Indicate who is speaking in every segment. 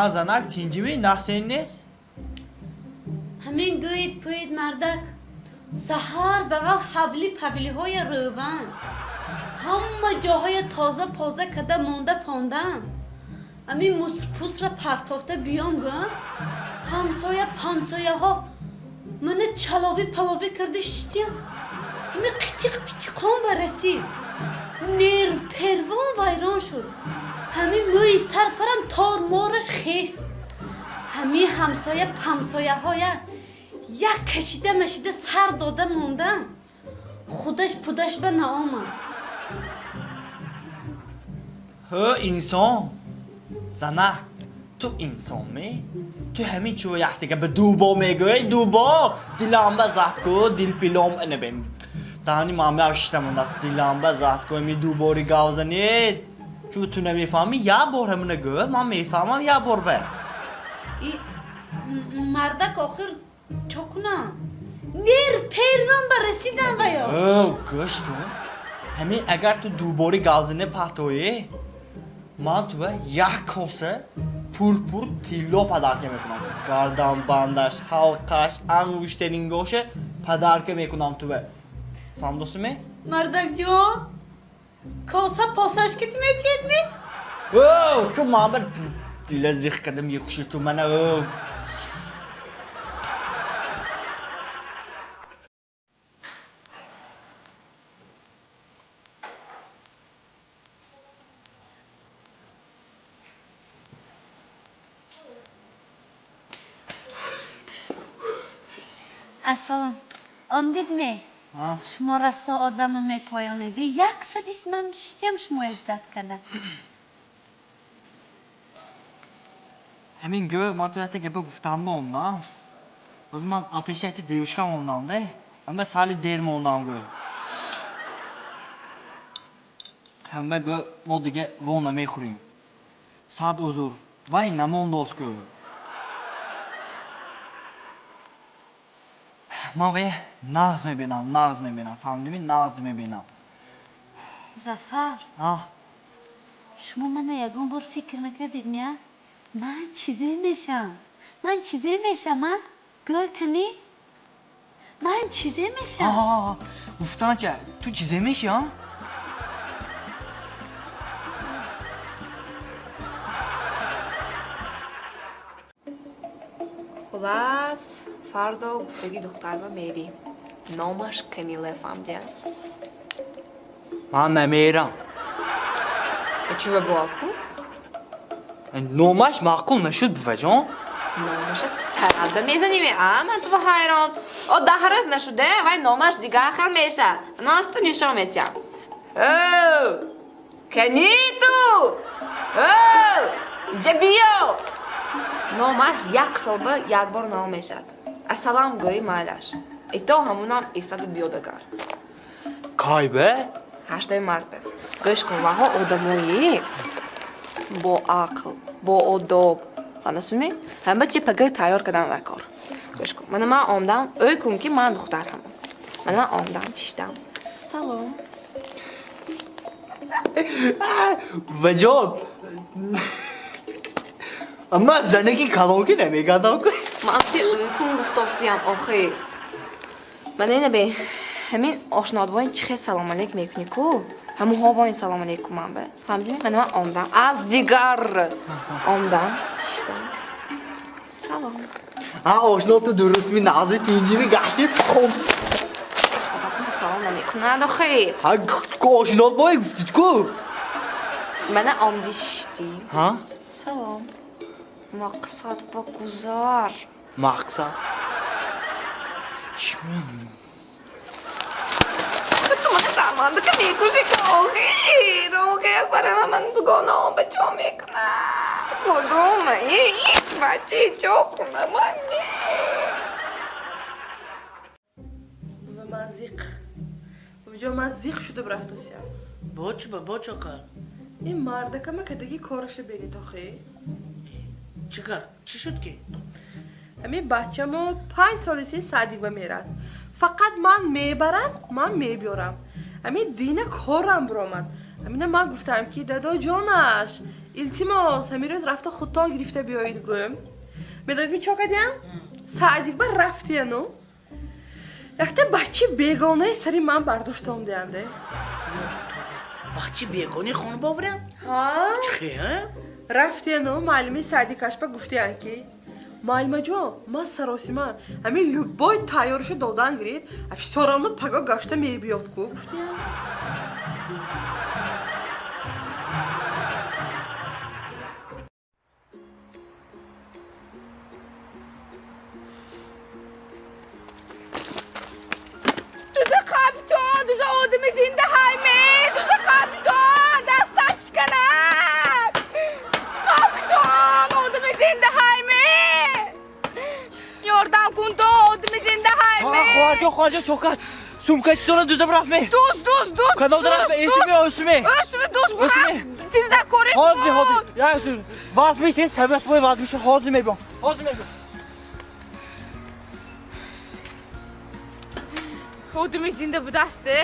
Speaker 1: А занак тинҷими нахсен нест?
Speaker 2: Ҳамин гӯед пӯед мардак. Саҳар бағал ҳавли павлиҳоя рӯван. Ҳама ҷоҳоя тоза поза када монда пондан. Ҳамин мусрпусра партофта биём гӯ. Ҳамсоя памсояҳо мана чаловӣ паловӣ карда шиштиян. Ҳамин қитиқ питиқон ба расид. Нерв первон вайрон шуд. Ҳамин мӯи сарпарам тормораш хест. Ҳамин ҳамсоя памсояҳоя як кашида машида сар дода мондан. Худаш пудаш ба наомад.
Speaker 1: Ҳо инсон. Занак, ту инсон ме? Ту ҳамин чӯ яктига ба дубо мегӯй, дубо диламба зад ку, дилпилом набем. Даҳани ман шишта мондааст. Диламба зад ку, ми дубори гав занед. Чӯ ту намефаҳмӣ, як бор ҳамина гӯ, ман мефаҳмам як бор ба.
Speaker 2: И мардак охир чо кунам? Нерв первон ба расидан ваё.
Speaker 1: Ё, гӯш кун. Ҳамин агар ту дубори гавзане паҳтоӣ, ман туа як коса пурпур тилло падарка мекунам. Гарданбандаш, ҳалқаш, ангуштарингоша падарка мекунам туа. Фаҳмдосиме?
Speaker 2: Мардакҷон, коса посаш ки метиед ми?
Speaker 1: О, чу ман ба дила зиқ кардам мекуши ту мана. О.
Speaker 2: Ассалом. Омдидме?
Speaker 1: А?
Speaker 2: Шумо расо одамо мепоёнеди. Як соат ман шиштиям шумоя ждать кардам.
Speaker 1: Ҳамин гӯ, ман ту якта гапа гуфтам мондам. Боз ман пеши якта девушка мондам де. Ама сали дер мондам гӯ. Ҳама гӯ мо дига во намехӯрем. Сад узр. Вай намондост гӯ. Ман вай нағз мебинам, нағз мебинам. Фаҳмидими? Нағз мебинам.
Speaker 2: Зафар.
Speaker 1: А?
Speaker 2: Шумо мана ягон бор фикр накардед, не? Ман чизе мешам. Ман чизе мешам, а? Гӯр кунӣ? Ман чизе мешам.
Speaker 1: А, гуфтан ча, ту чизе меши, а?
Speaker 3: Хулас, фардо гуфтагӣ духтарба мерӣ. Номаш Камила, фаҳмдия?
Speaker 1: Ман намерам.
Speaker 3: Чӯ боаку?
Speaker 1: Номаш маъқул нашуд, буваҷон.
Speaker 3: Номаша саралба мезанем, а? Ман ту ҳайрон. О, 10 рӯз нашуде, вай номаш дигар хел мешавад. Ман ту нишон метиҳам. О, кани ту? О, инҷа биё. Номаш як сол ба як бор ном мешавад. Ассалам гӯи майлаш. Ито ҳамунам исаду биёдагар.
Speaker 1: Кай бе?
Speaker 3: 8 март бе. Гӯш кун, ваҳо одамои бо ақл, бо одоб. Фаҳмасуми? Ҳама чи пагар тайёр кардан ва кор. Гӯш кун. Мана ман омдам, ӯй кун ки ман духтарам. Мана ман омдам, чиштам. Салом.
Speaker 1: Буваҷон. Ман занаки калонки намегардам ку.
Speaker 3: Ман ти ӯй кун гуфтосиям, охи. Мана ина бе, ҳамин ошнот бо ин чӣ хел салом алейк мекунӣ ку? Ҳамунҳо бо ин салом алейкум ман бе. Фаҳмидӣ? Мана ман омдам. Аз дигар омдам, шиштам. Салом.
Speaker 1: А, ошно ту дурустми, нағзи тинҷими гаштид хоб.
Speaker 3: Одам салом намекунад, охи.
Speaker 1: Ҳа, ошнот бо гуфтид ку?
Speaker 3: Мана омдӣ шиштӣ.
Speaker 1: Ҳа?
Speaker 3: Салом. Мақсад ба гузар.
Speaker 1: Мақсад? Чӣ?
Speaker 3: Ту мана шарманда ки мекушӣ ки охир. Охир, сарама ман дугонаом ба чо мекунам? Кудума? Бачи чо кунам ман не?
Speaker 4: Ва ман зиқ. Бобиҷон, ман зиқ шуда рафтосиям.
Speaker 5: Бо чӣ ба, бо чо кард?
Speaker 4: Ин мардакама кадаги кораша бинед охи.
Speaker 5: Чӣ кард? Чӣ шуд ки?
Speaker 4: Ҳамин бачамо 5 соли син садик ба мерад. Фақат ман мебарам, ман мебиёрам. Ҳамин дина корам биромад. Ҳамина ман гуфтам ки дадоҷонаш, Илтимос, ҳамин рӯз рафта худтон гирифта биёед гӯм. Медонед ми чо кардиям? Саъдик ба рафтияну якта бачи бегонаи сари ман бардошта омдиянде.
Speaker 5: Бачи бегонаи хона боварям?
Speaker 4: Ҳа.
Speaker 5: Чӣ?
Speaker 4: Рафтияну муаллими саъдикашба гуфтиян ки муаллимаҷон, ман саросима, ҳамин любой тайёриша додан гирид, афисорамно паго гашта мебиёд ку гуфтиян.
Speaker 3: Дуза капитон, дуза одами зинда ҳайме, дуза капитон, дасташ шиканад. Капитон, одами зинда ҳайме. Ёрдам кун то одами зинда ҳайме.
Speaker 1: Хоҳарҷон, хоҳарҷон, чокат. Сумка чизона дузда рафме.
Speaker 3: Дуз, дуз, дуз.
Speaker 1: Кадом тараф? Эсими, осуме.
Speaker 3: Осуме, дуз бурафт. Зинда кориш
Speaker 1: Ҳозир, ҳозир. Я, вазмишин, сабас бой вазмишин, ҳозир мебиём. Ҳозир мебиём.
Speaker 3: Одами зинда будаст, э?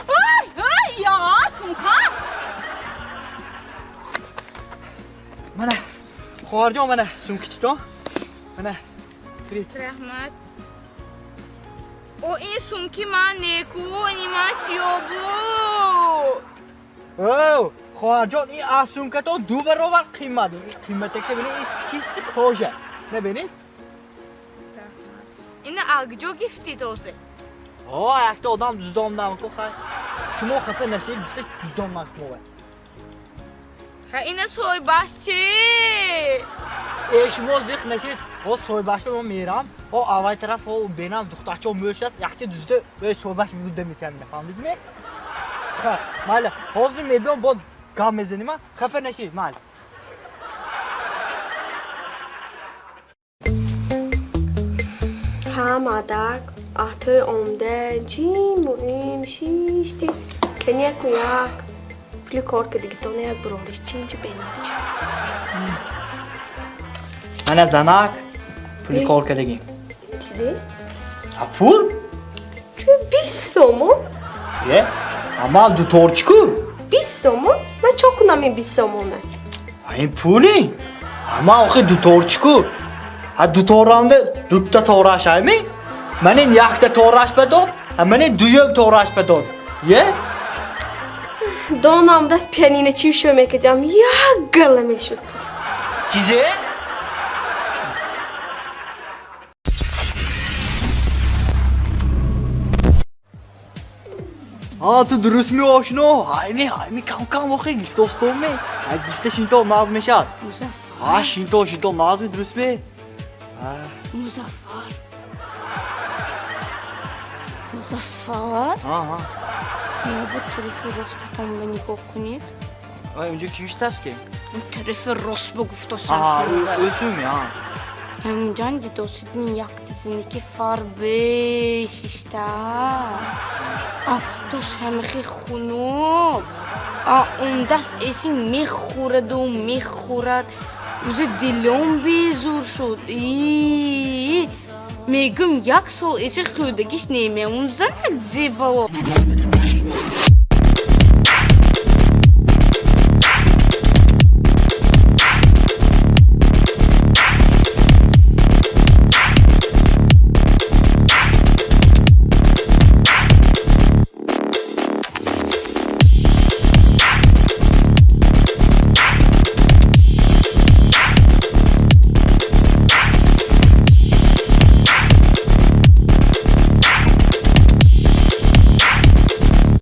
Speaker 3: Ой, ой, я, сумка.
Speaker 1: Мана, хоҳарҷон, мана сумкичитон. Мана, гиред.
Speaker 3: Раҳмат. О, ин сумки ман неку, ини ман сиёҳ буд.
Speaker 1: О, хоҳарҷон, ин аз сумкатон ду баробар қимат. Ин қиматакша бинед, ин чисти кожа. Набинед?
Speaker 3: Ина агҷо гифтӣ тозе?
Speaker 1: О, якта одам дуздомдам ку, хай. Шумо хафа нашед, гуфта дуздомдам шумо.
Speaker 3: Ҳа, ина соҳибаш чӣ?
Speaker 1: Э, шумо зиқ нашед, о соҳибашро ман мерам, о аввал тараф о бенам духтарчо мӯш аст, якчи дузда э соҳибаш мегӯ метиҳам, нафаҳмидме? Ха, майли, ҳозир мебиём, бо гап мезанем, хафа нашед, майли.
Speaker 6: Ҳа, мадак, аҳтои омда, ҷиму им, шишти, кани яку як, пули кор кардагитона як бурориш чинҷи бенач.
Speaker 1: Мана занак, пули кор кардагим.
Speaker 6: Чизе?
Speaker 1: А пул?
Speaker 6: Чун 20 сомон?
Speaker 1: Е, ама дуторчику?
Speaker 6: 20 сомон? Ман чо кунам ин 20 сомона?
Speaker 1: А ин пули? Ама охи дуторчику? А дуторамда дутта тораш айми? Ман ин якта тораш ба дод, а ман ин дуюм тораш ба дод. Е?
Speaker 6: Донам даст пианино чӣ шо мекардям, як гала мешуд пул.
Speaker 1: Чизе? А, ту дуруст ми ошно? Ҳайми, ҳайми кам кам охи гифтостон ми? А гифта шинто наз мешад.
Speaker 3: Музаффар.
Speaker 1: А, шинто, шинто наз ми, дуруст ми?
Speaker 3: Музаффар. Музаффар.
Speaker 1: А, а.
Speaker 3: Я бу тарафи ростатон ба нигоҳ кунед.
Speaker 1: Ай, унҷо ки виштаст ки?
Speaker 3: Ин тарафи рост ба гуфтосам
Speaker 1: А,
Speaker 3: шумо.
Speaker 1: өсуми, а.
Speaker 3: Ҳаминҷон дидосидни як зинаки фарбе шиштааст. Афтош ҳамихи хунук. А он даст эси мехӯраду мехӯрад. Уже дилом безур шуд. И мегӯм як сол эси хӯрдагиш немеун занак зебало.